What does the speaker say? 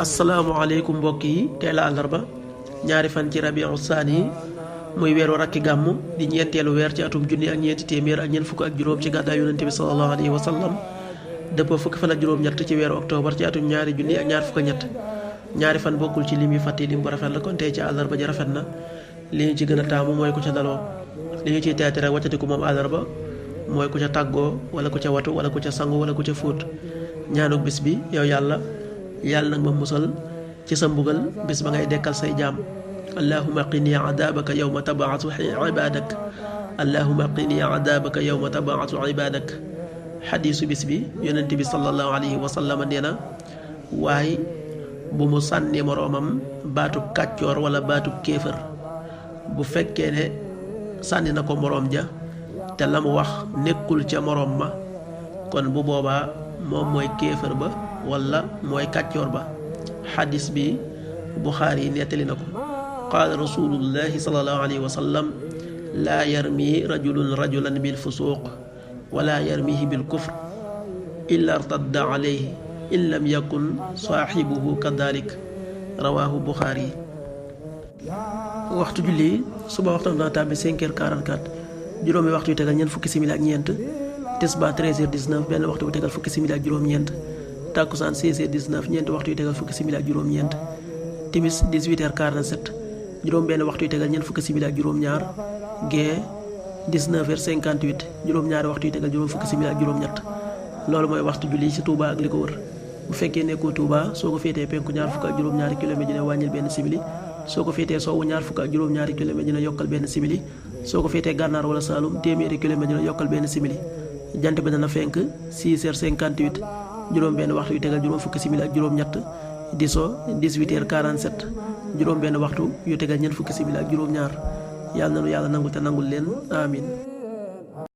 asalaamaaleykum mbokk yi tey la àllarba ñaari fan ci rabiu saani muy weeru rakki gàmm di ñeenteelu weer ci atum junni ak ñeenti téeméer ak ñeent fukk ak juróom ci gàddaay yonente bi sallallahu alayhi wa sallam dëppoo fukki fan ak juróom-ñett ci weeru octobre ci atum ñaari junni ak ñaar fukk ak ñett ñaari fan bokkul ci lim yu fàtte lim bu rafet la kon tey ci àllarba ji rafet na li ñu ci gën a taamu mooy ku ca daloo li ñu ciy teete rek waccatiku moom àllarba mooy ku ca tàggoo wala ku ca watu wala ku ca sangu wala ku ca fóot ñaanuk bis bi yow yàlla nag ma musal ci sa mbugal bis ba ngay dekkal say jaam allahumma qini adabaka yawma tabaatu ibadak allahumma qini adabaka yawma tabaatu ibadak xadiisu bis bi yonent bi sallallahu alayhi wa sallam nee na waaye bu mu sànni moroomam baatub kàccoor wala baatub kéefër bu fekkee ne sànni na ko moroom ja te la mu wax nekkul ca moroom ma kon bu boobaa moom mooy kéefër ba wala mooy kàccoor ba xadis bi Buxaari yi nettali na ko qaala rasulullahi sallallahu alayhi wa sallam laa yarmi rajulun rajulan bil fusuuq wala yarmihi bil kufr illa irtadda alayhi in lam yakun saaxibuhu kadalik rawaahu Buxaari. waxtu julli suba waxtam dana tàbbi 5h44 juróomi waxtu yu tegal ñeent fukki simili ak ñeent tisbaar 13h19 benn waxtu bu tegal fukki simili ak juróom-ñeent takkusaan 16h19 ñeenti waxtu yu tegal fukki simili ak juróom-ñeent timis 18h47 juróom benn waxtu yu tegal ñeent fukki simili ak juróom-ñaar gee 19h58 juróom-ñaari waxtu yu tegal juróom fukki simili ak juróom-ñett loolu mooy waxtu julli ci Touba ak li ko wër bu fekkee nekkoo Touba soo ko féetee penku ñaar fukk ak juróom-ñaari kilomètre dina wàññil benn simili soo ko féetee sowwu ñaar fukk ak juróom-ñaari kilomètre dina yokkal benn simili soo ko féetee gànnaar wala Saalum téeméeri kilomètre dina yokkal benn simili jant bi dana fenk 6h58 juróom benn waxtu yu tegal juróom fukki simili ak juróom-ñett di so 18h47 juróom benn waxtu yu tegal ñeent fukki simili ak juróom-ñaar yàlla na nu yàlla nangu te nangul leen amin